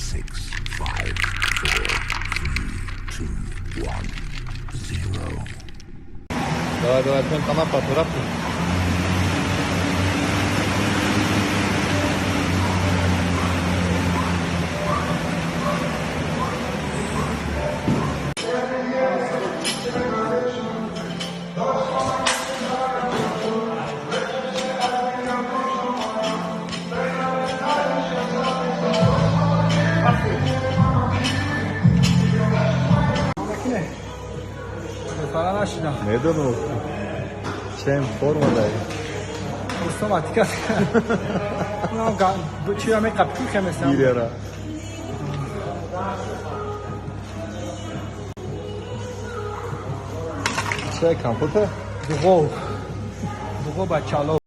Six, five, four, three, two, one, zero. Давай, давай, пен на рафтем. Фара нашидам. Медонам. Чем форма дай. Автоматика. Чи аме капки хемесам. Гиряра. Чай компота? Дуғо. Дуғо ба чало.